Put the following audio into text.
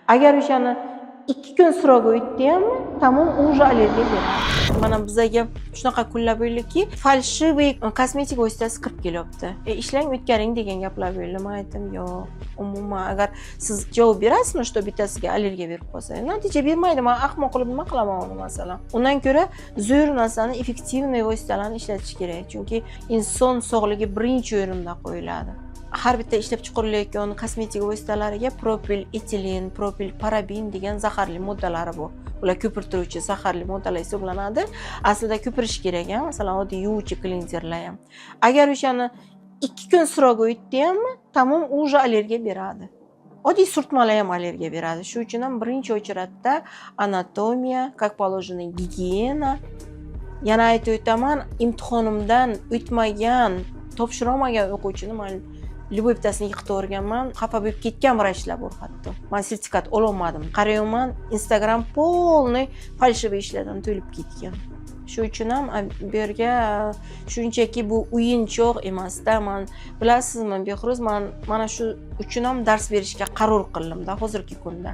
Agar o'shani 2 kun срок i o'tdiyami, tamom, уже allergiya beradi. Mana bizaga shunaqa kunlar bo'ldiki, фальшивый kosmetik vositasi kirib kelyapti. Ishlang, o'tkaring degan gaplar bo'ldi. Man aytdim, yo'q, umuman, agar siz javob berasizmi, что bittasiga allergiya berib qolsa, natija bermaydi. Man ahmoq qilib nima qilaman uni, masalan? Undan ko'ra zo'r narsani, эффективный vositalarni ishlatish kerak, chunki inson sog'ligi birinchi o'rinda qo'yiladi. Har bitta ishlab chiqarilayotgan kosmetik vositalariga propil etilen, propil parabin degan zaharli moddalari bor. Ular ko'pirtiruvchi zaharli moddalar hisoblanadi. Aslida ko'pirishi kerak, a masalan, oddiy yuvuvchi klinzerlar ham, agar o'shani 2 kun срок i o'tdiyami, tamom, уже allergiya beradi. Oddiy surtmalar ham allergiya beradi. Shuning uchun ham birinchi очередь da anatomiya, как положено, gigiyena. Yana aytib o'taman, imtihonimdan o'tmagan, topshirolmagan o'quvchini man любой bittasini yiqitib yuborganman. Xafa bo'lib ketgan vrachlar bor hatto. Man sertifikat ololmadim. Qarayapman, Instagram полный фальшивый ishlardan to'lib ketgan. Shu uchun ham bu yerga shunchaki bu o'yinchoq emasda. Man, bilasizmi, Behruz, man mana shu uchun ham dars berishga qaror qildimda hozirgi kunda.